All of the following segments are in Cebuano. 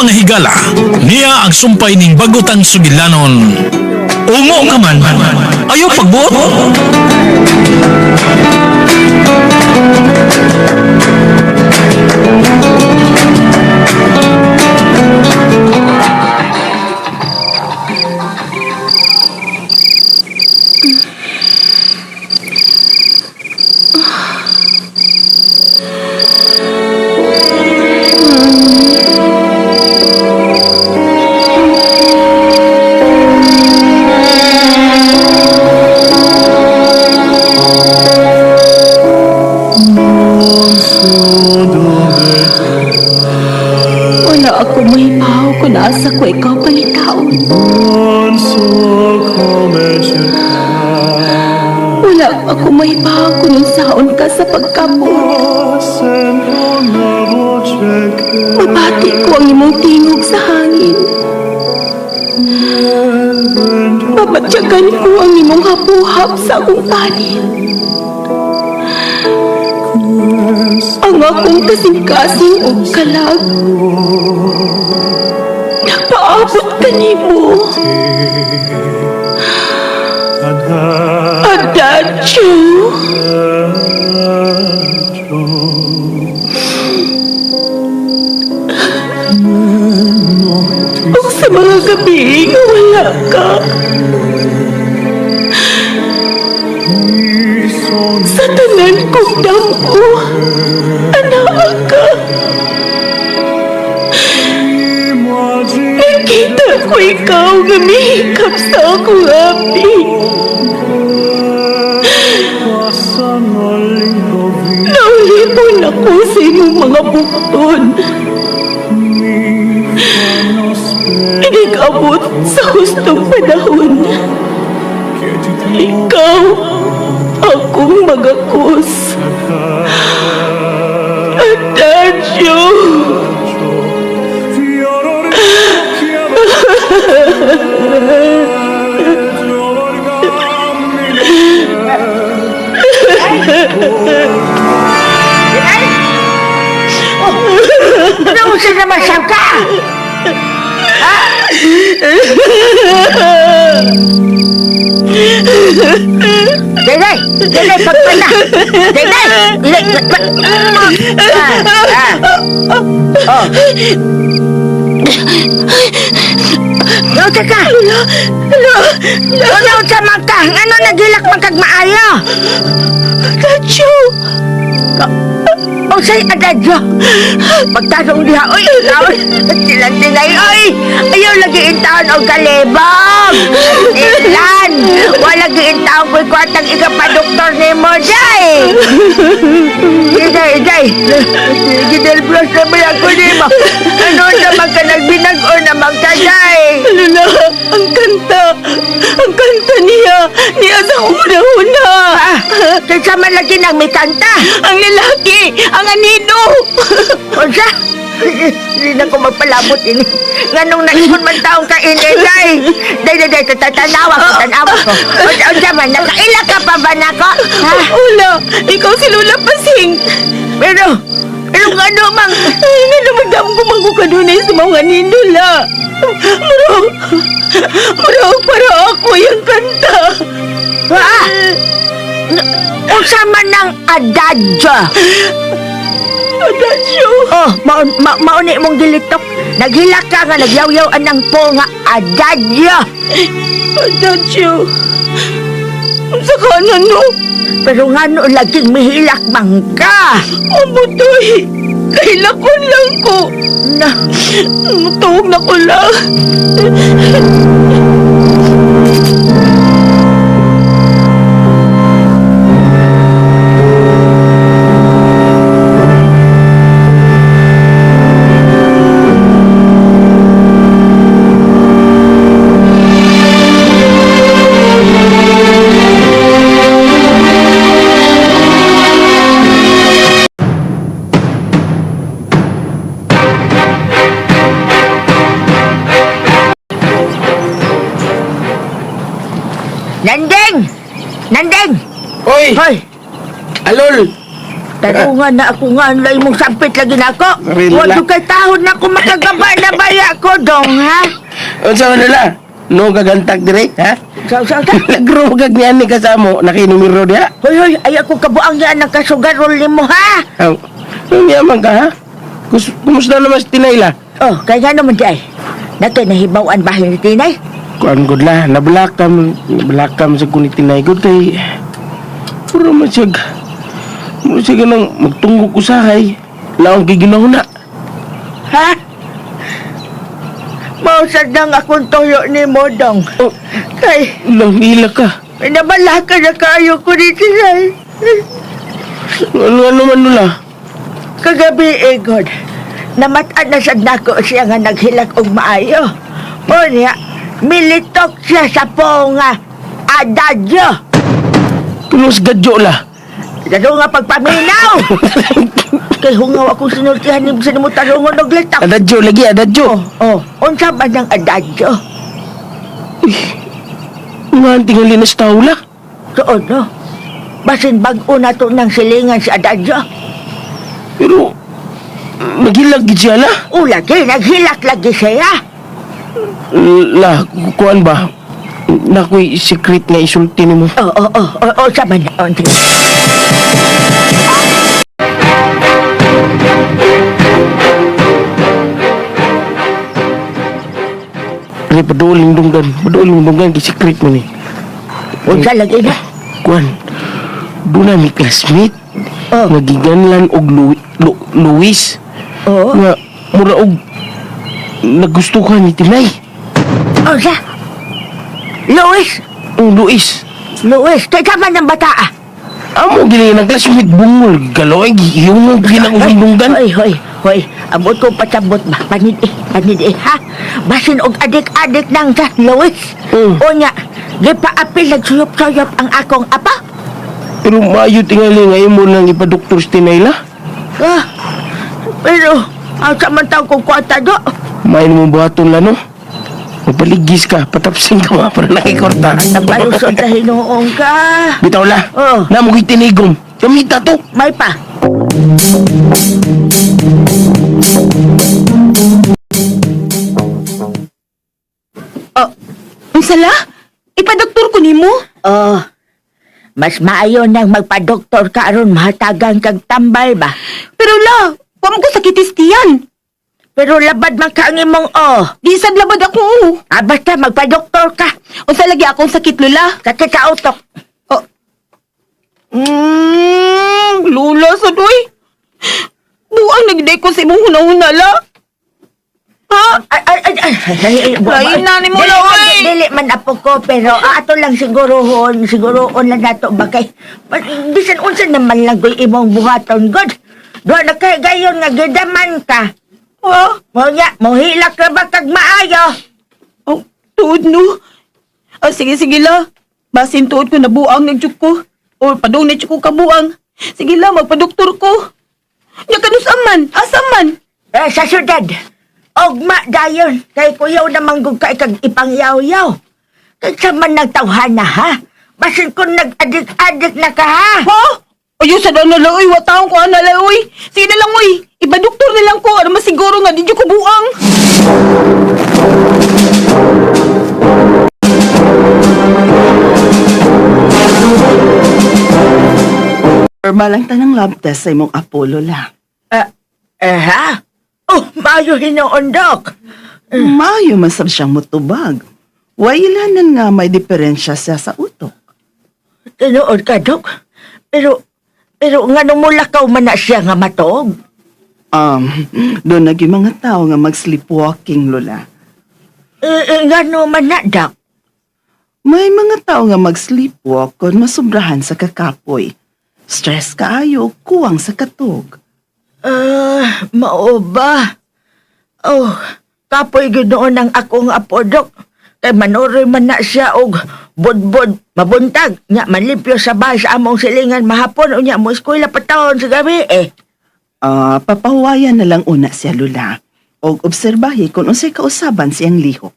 mga higala, niya ang sumpay ning bagutang sugilanon. Ungo ka man, ayaw pagbuot. Wala ako mahibaw kung asa ko ikaw palitaon. Wala ako mahibaw kung unsaon ka sa pagkabot. Mabati ko ang imong tingog sa hangin. Mabatyagan ko ang imong hapuhap sa akong panit. Ang akong kasing-kasing og kalag. Nagpaabot ka nimo. Adagio. Ug sa mga gabi nga wala ka. Sa tanan kong damo, anaa ka. Nakita ko ikaw nga mihikap sa akong abi. Naulipon ako sa imong mga bukton. Inigabot sa hustong panahon. Ikaw, akong magakos. Adagio. Ano sa naman siya ka? Dede! Dede, pagpana! Dede! Ah, ah. Oh. Naunsa ka? Ala, Naunsa man ka? Ano nagilak man kag maayo? Adagio. Unsay adadyo? Pagtasong diha, oy, ikaw, tilan-tilay, oy! Ayaw lagi intaon og kalibog! Ilan! Wala lagi intaon ko'y kwartang ikapadoktor ni mo, day! Iday, iday! Gidelbros na ba ako ni mo? Ano naman ka nagbinag-o naman ka, day? Lola, ang kanta. Ang kanta niya. Niya sa huna-huna. Ah, kinsa man lagi nang may kanta? Ang lalaki, ang anino. Unsa? Hindi na ko magpalabot ini. Nganong naingon man taong ka ini, day. Day, day, day, tanawa ko, tanawa ko. Unsa, unsa man, nakaila ka pa ba nako? Ha? Wala, ikaw si Lola Pasing. Pero, pero ngano mang, Ay, nga naman dam ko ka doon sa mga anino la. Murag, murag para ako yung kanta. ha? Unsa man ang adadyo? Adagio. Oh, maun, ma, mauni mong gilitok. Naghilak ka nga, nagyaw-yaw anang po nga adadyo. Adagio. Sa kanan no? Pero ngano laging mihilak man ka? Amutoy. Kailakon lang ko. Na, Tuog na ko lang. Nandeng! Nandeng! Hoy! Hoy! Alol! Tanungan na ako nga, ang mong sampit lagi na ako. Relax. Huwag kay tahod na ako makagaba na baya. mo dong, ha? Unsa man nila? No gagantag dire, ha? Sa, sa, sa. Nagro kag niyan ni kasamo, nakinumero diha. Hoy, hoy, ay ako kabuang yan ang kasugarol ni mo, ha? Aw, yaman ka ha? Kumusta naman si Tinay la? Oh, kaya naman di ay. Nakay nahibawan bahin ni Tinay. Kuan gud la, nablakam, nablakam sa kunit Tinay gud kay puro man siya mura siya ganang magtunggok usahay. Laong kay ginahuna. Ha? Mausad nang akong toyo ni mo, dong. Oh, Kay, lang hila ka. nabalaka na kayo ko ni Tinay. Ano ano man nula? Kagabi, Egod, namat-an na sad nako siya nga naghilak og maayo. O niya, militok siya sa ponga adagyo. Kunos gadyo la. Laro nga pagpaminaw. Kay hungaw akong sinultihan ni sa nimo tarungon og litak. Adagyo lagi, adagyo. Oh, unsa ba nang adagyo? Nga ang tingali na sa tao la. Tuod no. Basin bag-o na to ng silingan si adagyo. Pero, naghilag gid siya la. O lagi, naghilak lagi siya. La, kuan ba? Nakoy secret nga isulti nimo. Oh, sama na. Oh, sige. Pre, paduling dunggan. Paduling dunggan kay secret mo ni. Unsa lagi na? Kuan, doon na mi classmate. Oh. Nga giganlan og Luis. Oh, Nga, mura og nagustuhan ni Tinay. unsa? Luis, Oh, Luis. Luis, kay ka man ng bata ah. Amo gini ng classmate bungol. Galoy, gihungog ginang usong dunggan. Hoy, hoy, hoy. Abot ko patabot ba? Panid eh, panid eh, ha? Basin og adik-adik nang sa Luis. Mm. Unya, gipaapil nagsuyop-suyop ang akong apa. Pero maayo tingali nga imo nang ipadoktor si Tinay la. Ah, pero, ang sa man taong kong kwarta do. Main mo buhaton la no. Mapaligis ka, patapsin ka mga para nakikorta. Nabalusot sa hinuong ka. Bitaw la. Oh. Na mo tinigom. Gamita to. May pa. Oh, unsa la? Ipadoktor ko nimo? Oh, mas maayo nang magpadoktor ka aron mahatagan kag tambal ba. Pero la, wa man ko sakitis tiyan. Pero labad man ka ang imong oh. Di sad labad ako. Oh. Ah, basta magpadoktor ka. Unsa lagi akong sakit lola? Sakit sa utok. Oh. Lula sa doy. Buang nagday ko sa imong hunahuna la. Ha? Ay, ay, ay, ay, ay, ay, Lain na ni mo, Dili la, man- oy. Dili man apo ko, pero ato lang siguro hon, siguro on lang nato ba kay, bisan unsa naman lang ko'y imong buhaton, God. Doon na kay gayon nga gidaman ka. Ha? Mo nya, mohilak ka ba kag maayo? Oh, tuod no. Ah, sige, sige la. Basin tuod ko nabuang nagjuk ko. O padung na ko kabuang. Sige la, magpadoktor ko. Nya kanus aman, asa man? Eh, sa syudad. Ogma dayon, kay kuyaw naman gug kay kag ipangyaw-yaw. Kay sa man nagtawhana ha? Basin kung nag-adik-adik na ka ha? Ha? Ayaw sa na la, uy. Wataon ko ana la, uy. Sige na lang, uy. Ipadoktor na lang ko. Ano masiguro nga, di ko buang. Normal ang tanang lab test sa imong Apollo la. Eh, eh ha? Oh, maayo hinoon, Dok. Maayo man sab siyang mutubag. Way ilanan nga may diferensya siya sa utok. Tinuod ka, Dok. Pero, pero nga nung mulakaw man na siya nga matuog. Doon naging mga tao nga mag-sleepwalking, Lola. Eh, eh, nga no man na, Dok. May mga tao nga mag-sleepwalk kung masubrahan sa kakapoy. Stress kaayo, kuwang sa katog. Ah, mao ba? Oh, kapoy gyud noon ang akong apo, Dok. Kay manuroy man na siya og budbud mabuntag nya manlimpyo sa bahay sa among silingan mahapon unya mo eskwela pa taon sa gabi eh. Ah, papahuwayan na lang una siya, Lola. Og obserbahi kung unsay kausaban siyang lihok.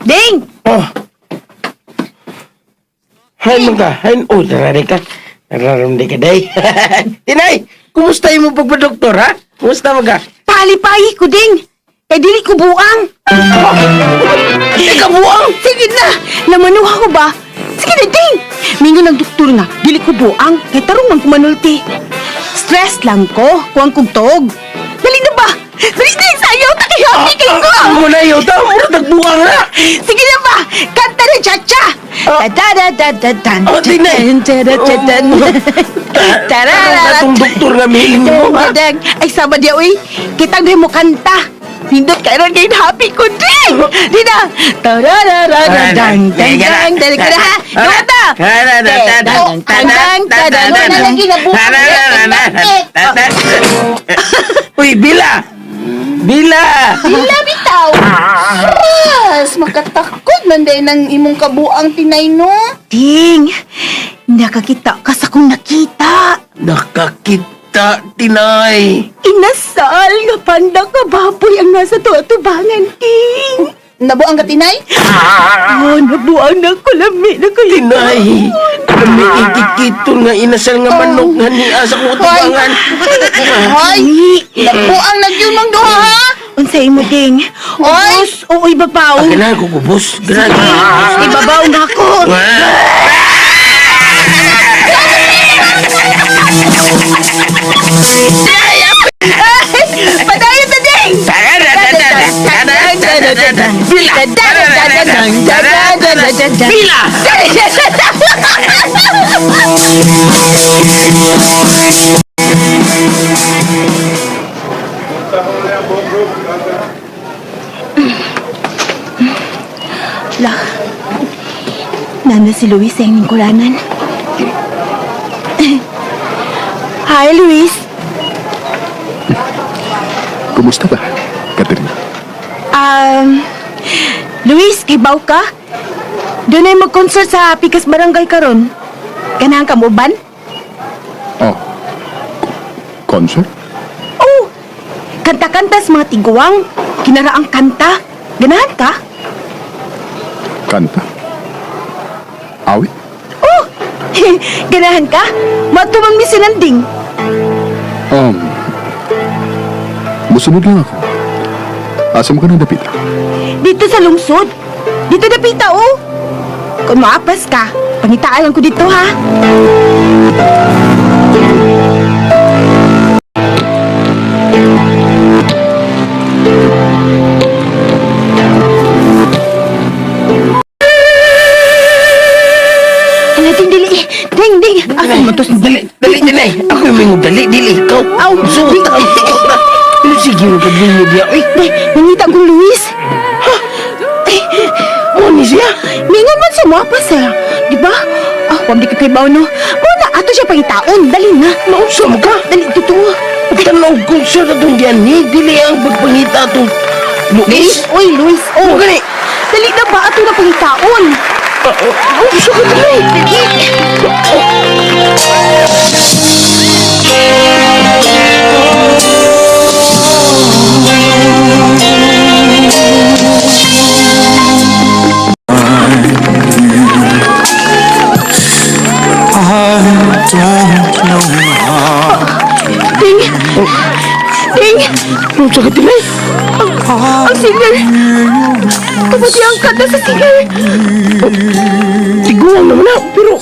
Ding! Oh. Hain man ka, hain. Oh, tarari ka. Nararamdi ka, day. Tinay, kumusta yung mo pagpa-doktor, ha? Kumusta man ka? Palipayi ko ding. Kay dili ko buang. Ika buang! Sige na, namanuha ko ba? Sige na, ding. Mingon ng doktor nga, dili ko buang. Kay tarong man kumanulti. Stress lang ko, kuang kong tuog. Dali na ba? Dali ding, sayaw ta kay happy kay ko. Mo na yaw ta, mura tagbuang na. Sige na ba? Kanta na cha-cha. Ah. Da da da da da Oh, tinay. Da da da da. Tarang atong doktor nga mihiling mo, ha? Dadang. Ay, sama dia, uy. Kitang di mo kanta. Nindot ka ron kay happy ko din. Di na. Tarararararang, dang, dang, dali ka na, ha? Kanta. Dang, dang, dang, dang, dang. Uy, Bila! Bila! Bila bitaw. Ras, makatakot man day ng imong kabuang tinay no. Ding, nakakita ka sa kong nakita. Nakakita, Tinay! Inasal nga panda ka baboy ang nasa tuwa-tubangan, Ding. Nabuang ka tinay? Oh, nabuang na ko, lami na kayo. Tinay! Kami ikikiton nga inasal nga manok nga niya sa kong tubangan. Hoy, nabuang nagyun mang duha ha. Unsa imo ding? Hoy! Ubos o ibabaw? Ah, ganahan ko kubos. Ganahan ko kubos. Ibabaw na ako. Padayon na ding! Bila! Bila! La, nana si Luis sa inyong kuranan. Hi, Luis. Kumusta ba, Katerina? Um, Luis, kibaw ka? Doon ay mag-concert sa Pikas Barangay karon. Ganahan ka mo ban? Oh, concert? Oh, kanta-kanta sa mga tiguang. Kinaraang kanta. Ganahan ka? Kanta? Awit? Oh, ganahan ka? Matumang mi sinanding. Musunod lang ako. Asa mo ka nang dapita? Dito sa lungsod. Dito dapita, oh. Kung maapas ka, pangitaan lang ko dito, ha? Hala, ding, dili. Ding, ding. Asa mo to? Dali, dali, dali. Ako yung mingo, dali, dili. Ikaw. Aw, Suot ka, suot ka. Pero sige, mo pag-inyo diya. Uy, Day, nangita kong Luis. Ha? Ay, mo ni siya. Mingon man sa mga pa, Di ba? Ah, wag di ka kay no. Muna, ato siya pangitaon. Dali na. Nausa mo ka. Dali, totoo. Tanaw concert atong diyan ni. Dili ang pagpangita atong Luis, Luis. oy, Luis, oh. Mo gani. Dali na ba ato na pangitaon? Nausa ka dali. Dali. Ding! Ding! Nausa ka dili. Ang singer! Kapatid ang kanta sa singer! Tiguang naman na, pero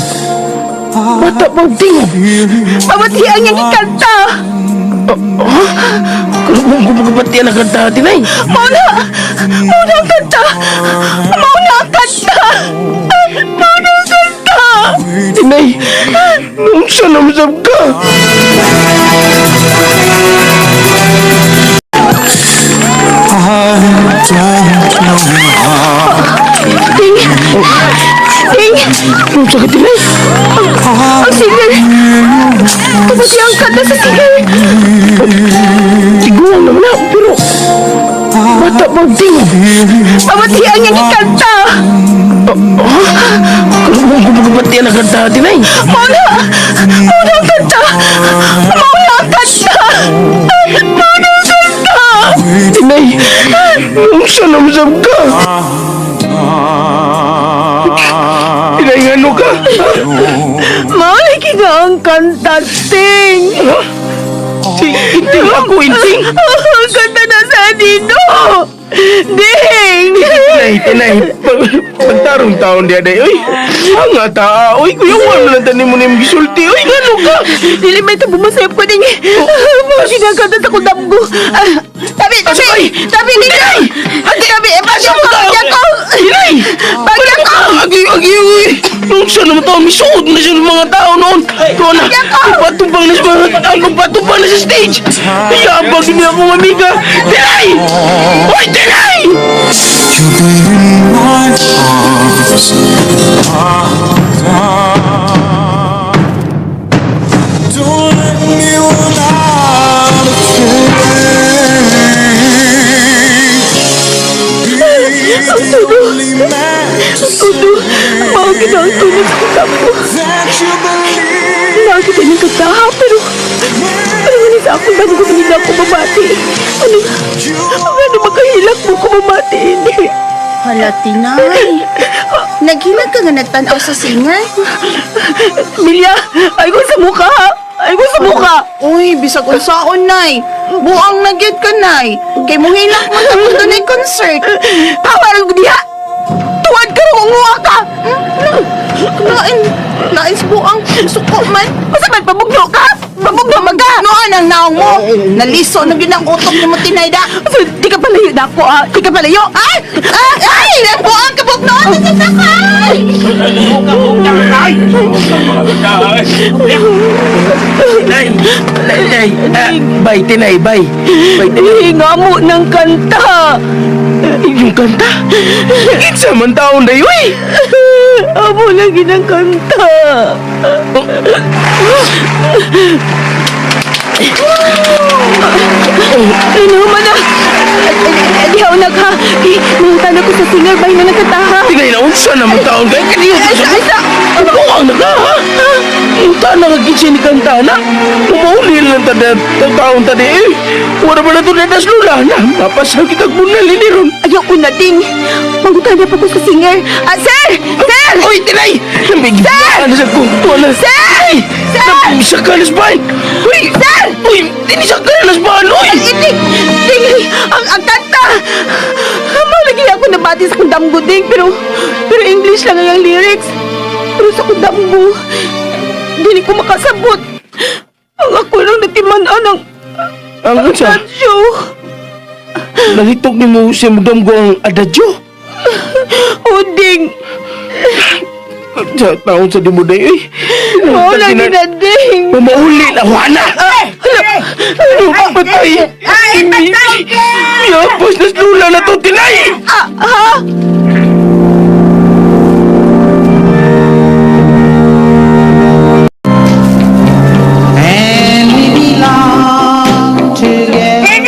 bata pa ang tingog. Pamati ang iyang ikanta! Kung kumagabati ang kanta, tinay. Mauna! Mauna ang kanta! Mauna ang kanta! Mauna ang kanta! Tinay, nausa na masab ka. Ding! Ding! Nausa ka tinay. Ang singer! Kapatid ang kanta sa singer! Tiguang naman na, pero bata pa ang tingog. Pamati ang iyang ikanta! Kung kumagabati ang kanta, tinay. Mauna! Mauna ang kanta! Mauna ang kanta! Mauna ang kanta! Tinay, nausa na masab ka. Tinay, ano Ngano ka? Mao lagi nga ang kanta, Ting. Si Inting ako, Inting. Ang kanta na sa Nino. Ding! Tinay, tinay. Pagtarong taon diya day. Uy, ang ata. Uy, kuya, wala lang tanin mo na yung gisulti. Uy, ngano ka? Dili may tabo masayap ko ding. Mao lagi nga ang kanta sa kundamgo. Ah, tabi, tabi! Tabi, Nino! Tabi, bagyo ko! Bagyo ko! Tinay! Bagyo ko! Agi, agi, uy. Nung siya naman tao, misuod na siya ng mga tao noon. Ito na, patubang na sa mga tao, patubang na sa stage. Yabag niya akong amiga. Tinay! Uy, tinay! You'll be in my arms. Don't let me run out of faith. Be the only man to Tudo, mao gid ang tunog sa kundamgo. that you believe. Nakita niyang kanta, pero... Pero wala sa akong damgo na ako mamati. Ano, ano makahilak mo ko mamati, hindi. Hala, Tinay. Naghilag ka nga nagtanaw sa singer? Milya, ay ko sa mukha, ha? Ay ko sa mukha! Uy, bisag unsaon, Nay. Buang na gyud ka, Nay. Kay muhilak man ta kung dunay concert. Pawarang ko diha! Tuwad ka rin, unguha ka! Lain, lain sa buang. Suko man. Basta man, pabugno ka! Pabugno man ka! Noan ang naong mo. Naliso na gyud ang utok nimo, Tinay da. So, di ka palayo na ako, ha? Di ka palayo! Ay! Ay! Ay! Ang buang kabugnoan na sa sakay! Tinay! Tinay! Ah, Bye, Tinay, bye. Bye, Tinay. Hinga mo ng kanta! Yung kanta? Kinsa man taon na uy! Amo lagi ng kanta! Ano man na? Dihaw na ka. Mangutan ako sa singer bay na nagkataha. Tinay na unsa naman taon kay kaniyo Ay, sa sa, sa. Buang na ka ha? Unta na ka kinsa ni kanta na. Umauli lang tada taon tadi eh. Wala ba na to na lula na. Mapasal kitag bunal ini ron. Ayaw ko na ding. Mangutan na pa ko sa singer. Ah, sir! Sir! Oy, Tinay! Sir! Ano sa kung wala? Sir! Sir! Sa kalas ba? Uy! Sir! Uy! Dini sa kalas ba? Uy! Ding! Ding! Ang kanta! Mao lagi ako nabati sa kundamgo ding pero pero English lang ang lyrics. Pero sa kundamgo, dili ko makasabot. Ang ako lang natiman-an ang Ang unsa? radyo. Nalitok ni mo si Mudam ko ang adagyo. O ding, Sa taon sa dimuday, uy. mao lagi na ding. Mamauli na, wala! Ano, patay! Ay, patay! Yapos na lula na to, Tinay! Ah, ha?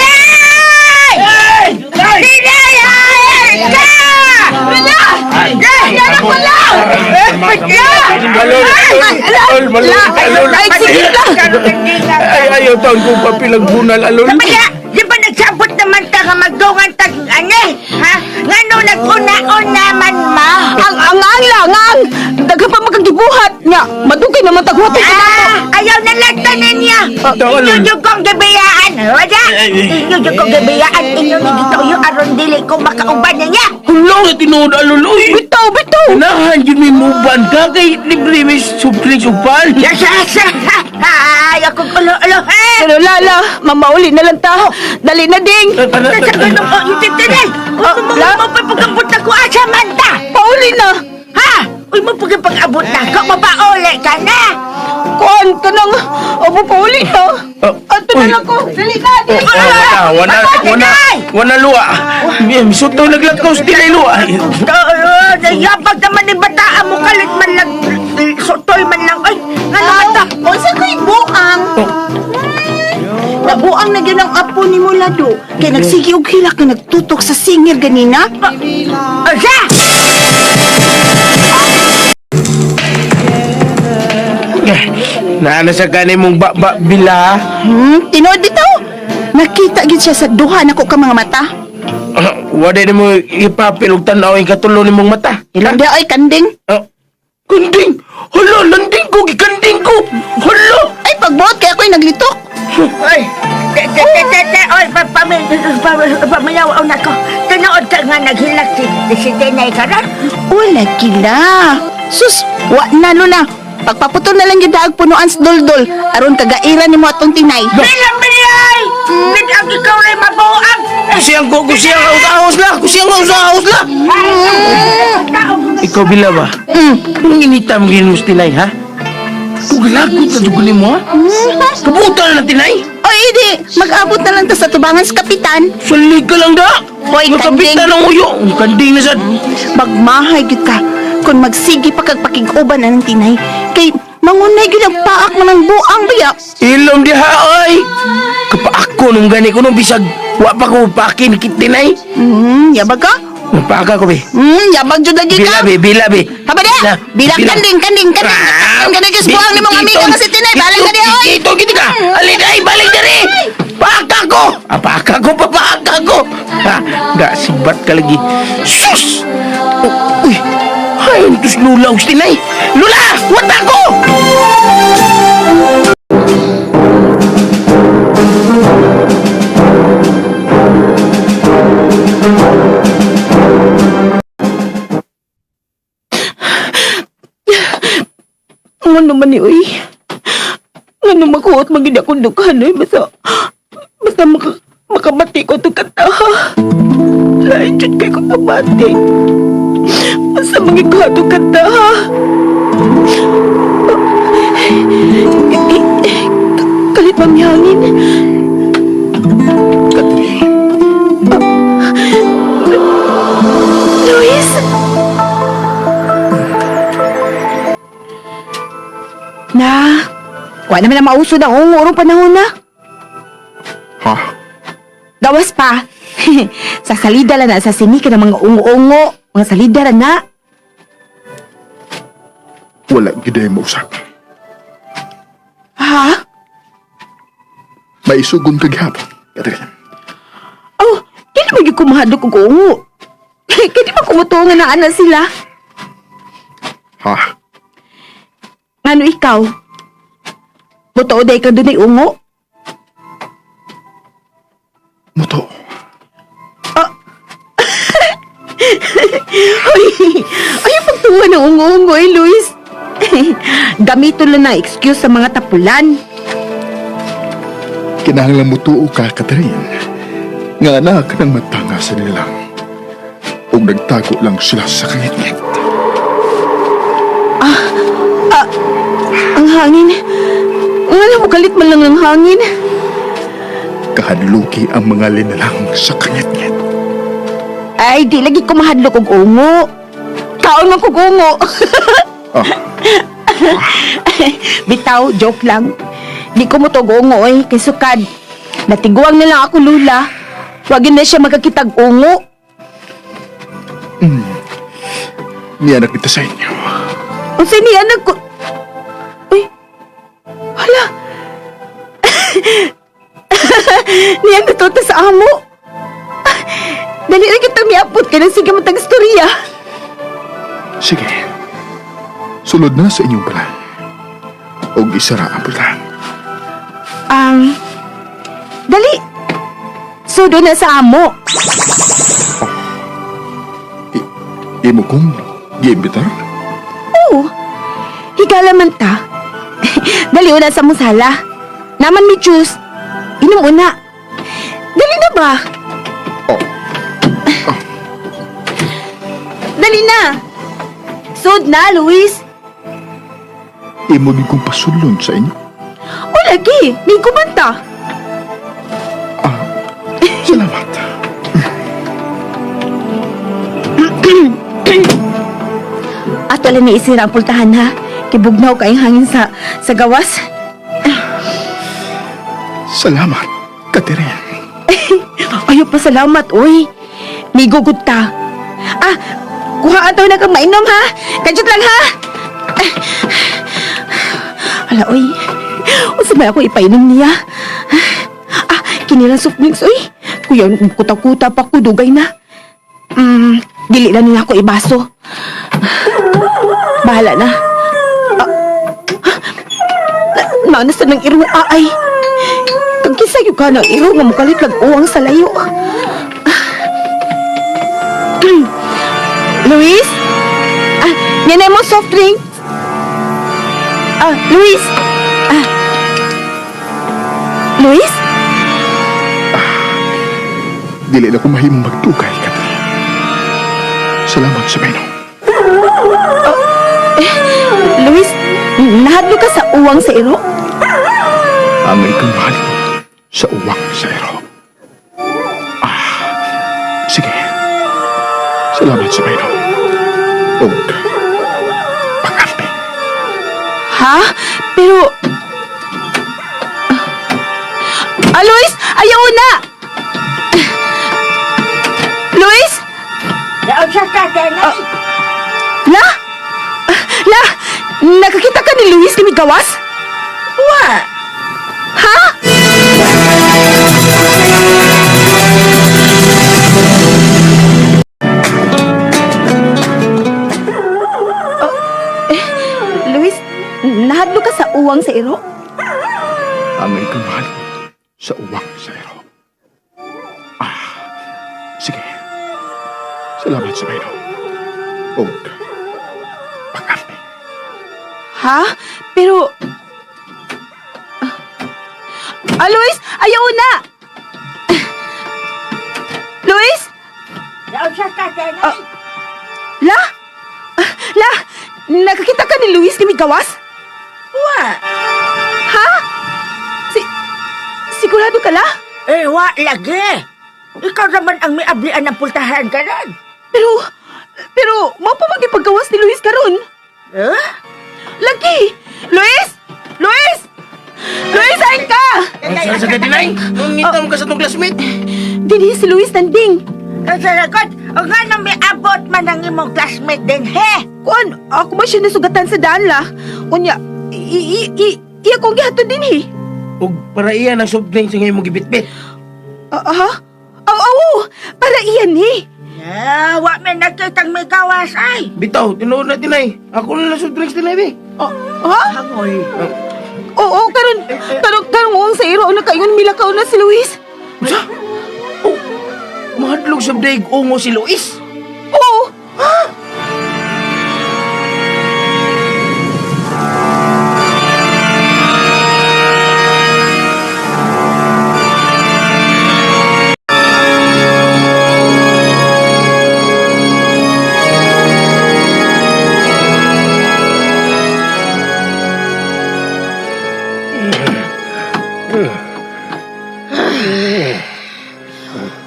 Tinay! Tinay! Ay! Ka! Wala! Wala ko lang! Alol, alol, malol, alol. Ay, sige lang. Ay, ayaw taon kong papilang bunal, alol. Kaya, di ba nagsabot naman ta nga magdungan tag ane? Ha? Ngano nag-una-una man ma? Ang lang, ang. Daghan pa makagibuhat nya. Madugay naman taghuwat Ah, ayaw na lang tanan niya. Taon, Inyo yung kong gabiyaan. Wala. Inyo yung kong gabiyaan. Inyo ni gituyo aron dili ko makauban na niya. Hulo na tinuod, alol, uy. Bitaw, bitaw. Unahan yun may muban ka kay libre may soft drinks upan. Yes, yes. Ay, ako ulo-ulo. Eh! Pero lala, mamauli na lang ta. Dali na ding. Sa ganun ko, itintinay. La? Mo pa pagkabot ako, asa man ta? Pauli na. Ha? Uy, mo pagkapag-abot na ako, mapauli ka na. Kuan ka nang. Abo pauli na. Ah, Ato na uy. lang ko. Dali na. Dali Oh, na. wala, wala, wala, wala luwa. Misuto naglakaw sa tinay luwa. Nayabag naman ni bataan mo kalit man lang, sutoy man lang. Ay, nga naman ta? Unsa kay buang? Nabuang na gyud ang apo ni Mulado. Kay nagsige og hilak nga nagtutok sa singer ganina. Asa? Naana sa gani mong ba bila. Tinuod bitaw. Nakita gyud siya sa duha nako ka mga mata. Wala ni mo ipapil og tan-aw ang katulo ni mong mata. Ilang di ay kanding. Oh, Kanding! Hala, landing ko! Gikanding ko! Hala! Ay, pagbuot kay ako'y naglitok. Oy, te te te te te oy, paminaw na ko. Tinuod ka nga naghilak si Tinay karon. Wala kila. Sus, wa na lula. Pagpaputol na lang yung daag punuan sa duldul. Aron kagairan ni mo atong tinay. Bilang bilay! Bidang ikaw rin mabuang! Kusiyang ko, kusiyang ahos la! Kusiyang ahos ahos la! Ikaw bila ba? Anong inita mo ginin mo sa tinay, ha? Kung galakot na dugo mo, ha? Kabutan na ng tinay! O idi, mag-abot na lang ta sa tubangan sa kapitan. Salig ka lang da! Hoy, Ang kanding. kapitan ng uyo! Ang kanding na sad! Magmahay gyud ka kung magsige pa kag pakig-uban na ng tinay. Kay mangunay gyud ang paak mo ng buang biya. Ilom diha, oy! Kapaako nung gani ko nung bisag, wa pa ko pakin tinay. Yabag ka? Magpaaka ko, be. Yabag jud lagi Bila, ka. be, bila, be. Haba diha. Na, Bilang bilang. kanding, kanding, kanding. Ah, Ang gani Diyos buang ni mong amiga nga si Tinay. Balik ka diha, oy. Ito, gito ka! Alin ay, balik diri! Paaka ko! Ah, paaka ko, papaaka ko! Ha, da, sibat ka lagi. Sus! Oh, uy, ay, tus lula, tinay! Lula! Wata ko! Ano man ni uy? Ano makuot magid akong dughan oy basta basta makabati ko itong kanta ha. Lain jud kay ko pabati. Basta magid ko atong kanta ha. Kalit mamihangin. Catherine, Luis! Na, wa naman na mauso na ungo panahon na. ha? Gawas pa. Sa salida lang na sa sinika ng mga ungo-ungo. Mga salida ra na. Wala giday mausap. Ha? Maisugon ka gihapon, Catherine. Oh, kaya naman yung kumahadlok og ungo. Kaya di ba kumutungan na ana sila? Ha? Ngano ikaw? Buto day ka dunay ungo? Muto. Ay, ay pagtuwa ng ungo-ungo eh, Luis. Gamito lang na excuse sa mga tapulan. Kinahanglan mo tuo ka, Catherine. Nga anak ng matanga sa nila. Ug nagtago lang sila sa kangitngit. Ang hangin. Nga mo galit man lang ng hangin. Kahadluki ang mga linalang sa kangitngit. Ay, di lagi ko mahadlok og ungo. Kaon man kog ungo. Ah, Bitaw, joke lang. Di ko mo to og ungo oy, kay sukad. Natiguang na lang ako lula. Wag yun na siya magkakitag ungo. niyanak kita sa inyo. Unsa ni anak ko? Uy. Hala. Niya natuta sa amo. Dali na kita miapot kay nang sige matag istorya. Sige. Sulod na sa inyong balay. Og isara ang pultahan. Dali. Sudo na sa amo. Imo kong giimbitar? Oo. Higala man ta. Dali una sa mong sala. Naman mi juice. Inom una. Dali na ba? Oh, Dali na. Sud na, Luis. imo gid kong pasulon sa inyo. O lagi, may kumanta. Ah, salamat. Ato lang ni isira ang pultahan ha. Kibugnaw kayong hangin sa gawas. Salamat, Catherine. Ayaw pa salamat, oy. May gugod ta. Ah, kuha ato na kang mainom ha. Kadyot lang ha. Ah. Ala, oy. Unsa may ako ipainom niya? Ah, kinilang soft drinks, oy. Kuya, kuta-kuta pa ko, dugay na. Dili na nila ako ibaso. Bahala na. Ah, ha? Naana sa ng iro aay. Kag kinsa gyud ka ng iro nga mukalit lag uwang sa layo. Luis? Ah, yan mo soft drink. Ah, Luis. Ah. Luis? Dili na ko mahimong magdugay, Catherine. Salamat sa mainom. Luis, nahadlo ka sa uwang sa iro? Ang ikang mahal sa uwang sa ero. Ah, sige. Salamat sa mainom. Og pag-amping. Ha? Pero... Ah, Luis! Ayaw na! Luis! Naunsa ka, Tinay? La! La! Nakakita ka ni Luis ni Gawas? Wa! Ha? Oh, eh, Luis, nahadlo ka sa uwang sa iro? Ang ikang mahal sa uwang sa ero. Ah, sige. Salamat sa mainom. Og pag-amping. Ha? Pero... Ah, Luis! Ayaw na! Luis! Naunsa ka, Tinay? La? Ah, La! Nakakita ka ni Luis ni Gawas? Wa! Ha? Si... Sigurado ka la? Eh, wa lagi. Ikaw naman ang miablian ng pultahan karon. Pero... Pero, mao pa man gipaggawas ni Luis karon. Eh? Lagi! Luis! Luis! Luis, saan ka? Sa sa Tinay? Nangita mo ka sa tong classmate. Dinhi si Luis nanding. Sa lagot, o nga nang miabot man ang imong classmate din, he? Kuan, ako ba siya nasugatan sa daan la? Unya, i i i iya kong gihatod dinhi. Ug para iya ng soft drinks nga imong gibitbit. Ah, ha? Aw, aw, para iyan ni. Eh, wa may nakitang may gawas ay. Bitaw, tinuod na Tinay. Ako na lang soft drinks Tinay, be. Oh, ha? Hangol. Oo, karon karon karon uwang sa iro na kayon milakaw na si Luis. Unsa? Oh, mahadlok sa daig ungo si Luis. Oo.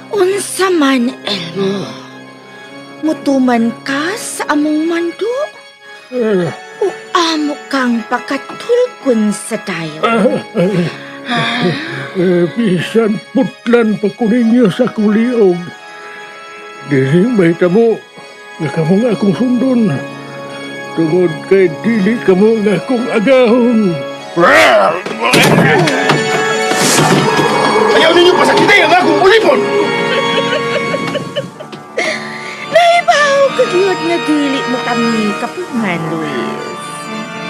Unsa man, Elmo? Mutuman ka sa among mando? O amo kang pakatulkon sa dayo? Eh, bisan putlan pa ko ninyo sa kuliog. Dili may tamo, nga kamo nga akong sundon. Tungod kay dili kamo nga akong agahon. Ayaw ninyo pasakitay ang akong ulipon! Naibaw kagyod nga dili mo kami kapungan, Luis.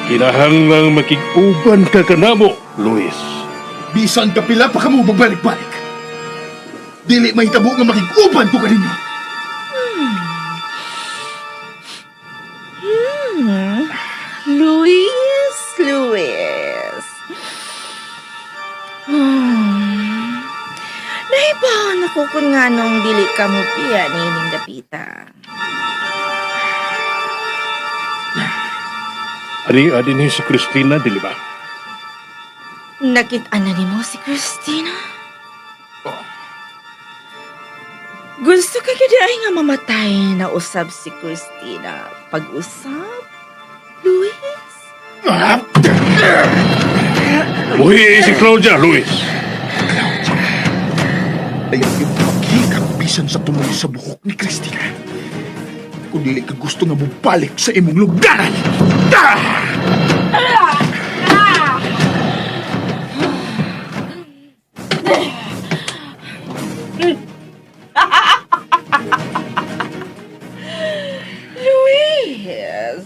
Kinahanglang makig-uban ka kanamo, Luis. Bisan kapila pa kamo magbalik-balik. Dili mahitabo nga makig-uban ko kaninyo. Luis, Luis. Naibaw na ko kung nga nung dili ka mo piya ni ining dapita. Ani ni si Christina, dili ba? Nakita na nimo si Christina? Gusto ka gyud ay nga mamatay na usab si Christina. Pag-usab, Luis? Muhi si Claudia, Luis. Ayaw yung paghikap bisan sa tumoy sa buhok ni Christina. Kung dili ka gusto nga mubalik sa imong lugaran. Ah! Luis!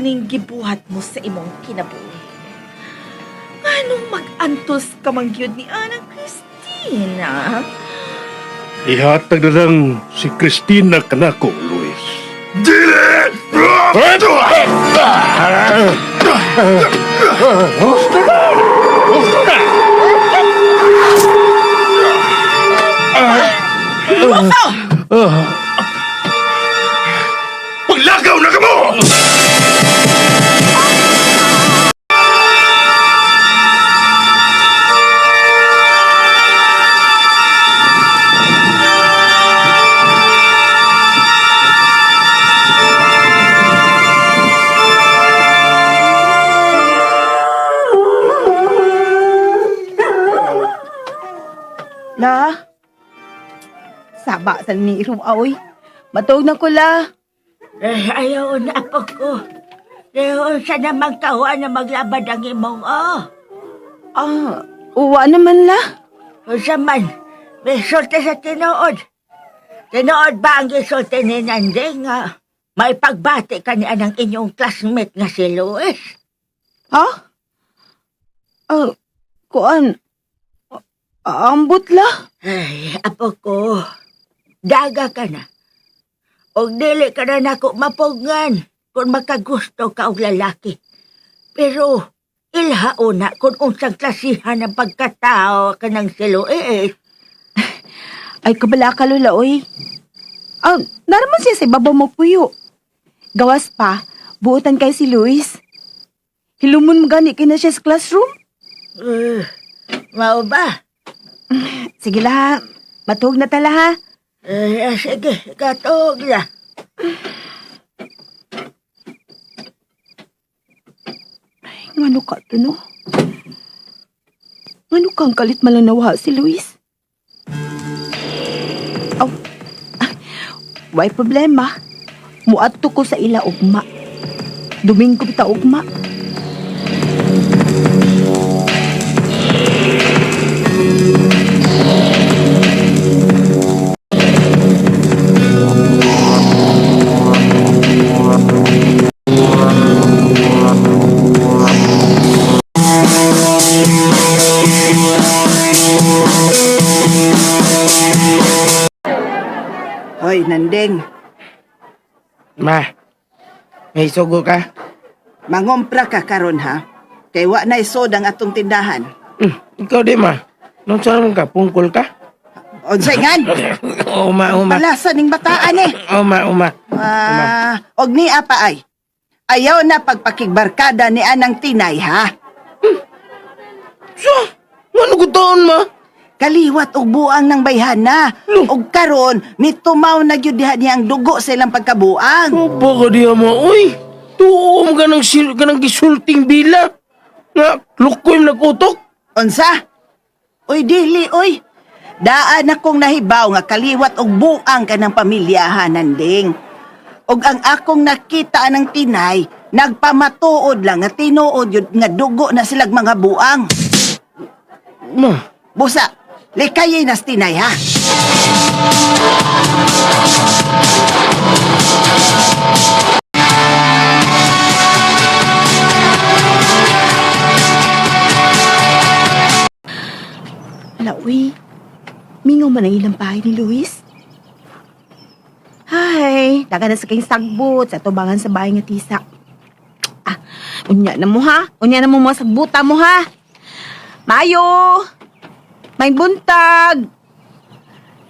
kining gibuhat mo sa imong kinabuhi? Nganong mag-antos ka man gyud ni Anang Christina? Ihatag na lang si Christina kanako, Luis. Dili! Paglagaw na kamo! La? Saba sa ni Ruaoy. Matog na ko la. Eh, ayaw na apo ko. Ayaw sa namang kahuan na maglabad ang imong oh. Ah, uwa naman la. Unsa man, may sulti sa tinuod. Tinuod ba ang gisulti ni Nanding nga may pagbati ka ni anang inyong classmate nga si Luis? Ha? Ah, kuan. Ambot la. Ay, apo ko, daga ka na. Og dili ka na nako mapugngan kung makagusto ka og lalaki. Pero ilhao na kung unsang klasihan ang pagkatao ka ng si Luis. Ay, kabala ka lola, oy. Ah, naraman siya sa ibabaw mo puyo. Gawas pa, buotan kay si Luis. Hilumon mo gani kay na siya sa classroom. Mao ba? Sige la, matuog na tala ha. Eh, sige, katuog na. Ngano ka to, no? Ngano ka ang kalit malanawa si Luis? Aw, ah, way problema. Muadto ko sa ila ugma. Domingo bitaw ugma. Hoy, Nanding, Ma, may sugo ka? mangompra ka karon ha. Kay wa na isod ang atong tindahan. Ikaw di, ma. Nung saan ka? Pungkol ka? Unsay ngan? Uma, uma. Palasa ning bataan eh. Uma, uma. Ah, og ni apa ay. Ayaw na pagpakigbarkada ni Anang Tinay ha. So, ano ko taon, ma? Kaliwat og buang ng bayhana. Og karon mitumaw na gyud diha niya ang dugo sa ilang pagkabuang. Opo ka diya, ma. Uy, tuom ka ng, sil ka ng gisulting bila. Nga, lukoy nag-utok. Unsa? Uy dili uy. Daan akong nahibaw nga kaliwat og buang ka ng pamilyahan nanding. Og ang akong nakita ng Tinay, nagpamatuod lang nga tinuod yun nga dugo na silag mga buang. Ma, Busa, likayay nas Tinay ha. Ala, uy. Mingaw man ang ilang bahay ni Luis. Hay, daga na sa kayong sagbot sa tubangan sa bahay nga tisa. Ah, unya na mo ha. Unya na mo mga sagbuta mo ha. Mayo! May buntag!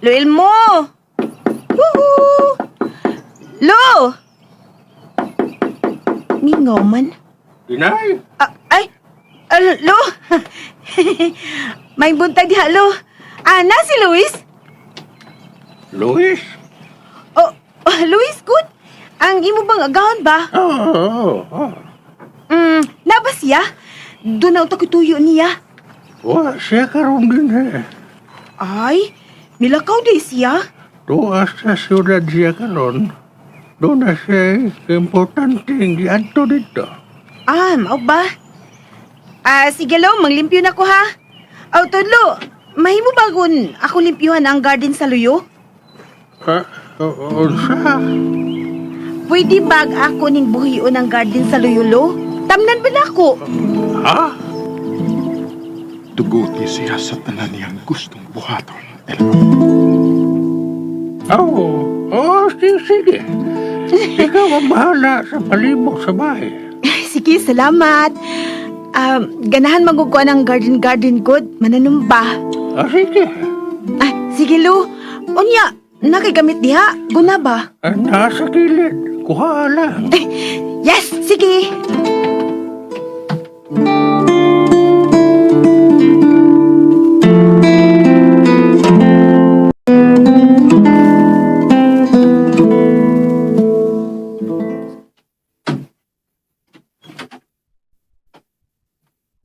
Luil mo! Woohoo! Lo! Mingaw man. Inay! Ah, ay! Ah, Lo! May buntag diha, Lo. Ah, na si Luis? Luis? Oh, oh, Luis, good. Ang imo bang agahon ba? Oo, oo. Naba siya? Doon na utak tuyo niya. Wa siya karon din eh. Ay, nilakaw di siya. Tuwa sa siyudad siya karon. Doon na siya importante ang giadto dito. Ah, mao ba? Ah, sige lo, manglimpyo na ko ha. Aw, tudlo, mahimo ba kun ako limpyuhan ang garden sa luyo? Ah, unsa? Pwede bag ako ning buhion ang garden sa Luyulo? Tamnan ba nako? Ha? Tuguti siya sa tanan niyang gustong buhaton, Elmo. Oo. Oh, sige, sige. Ikaw ang bahala sa palibot sa bahay. Sige, salamat. Ganahan magukuha ng garden-garden good. Mananumba. Ah, sige. Ah, sige, Lu. Unya, nakigamit diha. Guna ba? Ah, nasa kilid. Kuha lang. Eh, yes, sige.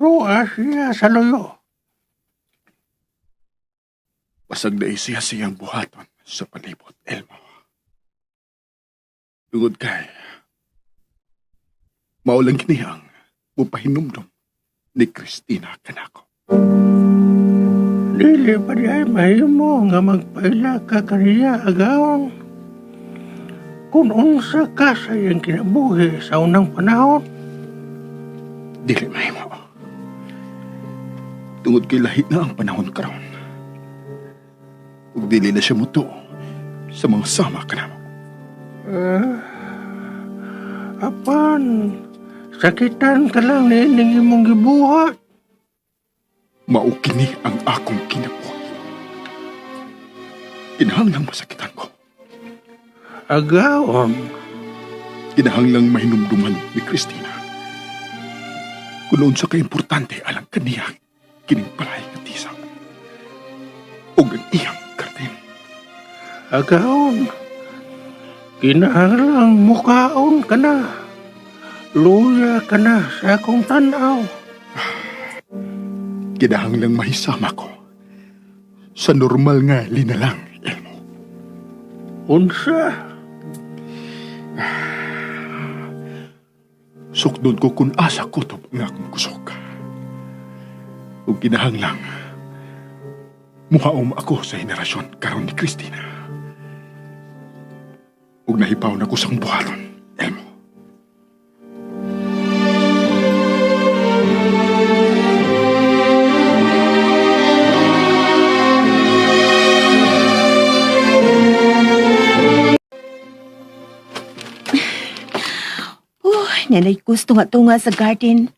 Ruwa siya sa luyo. Basag na siya siyang buhaton sa palibot, Elmo. Tungod kay, maulang kini ang mupahinumdum ni Christina kanako. Dili pa di ay mahimo nga magpaila ka kaniya agawon. Kung unsa ka sa iyang kinabuhi sa unang panahon, Dili mahimo. Tungod kay lahi na ang panahon karon. Ug dili na siya mutuo sa mga sama kanamo. apan sakitan ka lang niining imong gibuhat. Mao kini ang akong kinabuhi. Kinahanglang masakitan ko. Agawon, Kinahanglang mahinumduman ni Christina. Kung sa kaimportante alang kaniya kining balay nga tisa. Ug ang iyang kartin. agawon. Kinahanglang mukaon ka na. Luya ka na sa akong tanaw. Kinahanglang mahisama ko sa normal nga linalang, Elmo. Unsa? Sukdon ko kung asa kutob nga akong kusog. Ug kinahanglang muhaom ako sa henerasyon karon ni Christina. Ug nahipaw na ko sang buhaton, Elmo. Uy, nanay gusto nga tunga sa garden.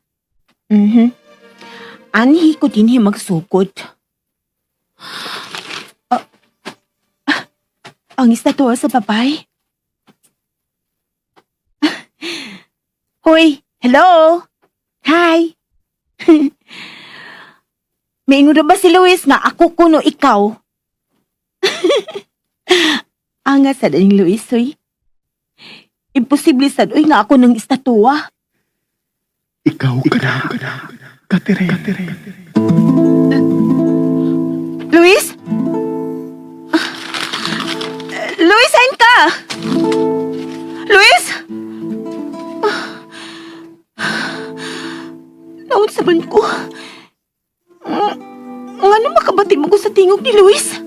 Anhi ko din magsugod. Ah, ah, ang istatua sa babay. Hoy, hello? Hi. May ingon ba si Luis nga ako kuno ikaw? Anga sa daning Luis, hoy. Imposible sad uy nga ako ng istatua. Ikaw ka na, Catherine. Luis? Luis, saan ka? Luis? Naunsa man ko? Ngano makabati mo ko sa tingog ni Luis?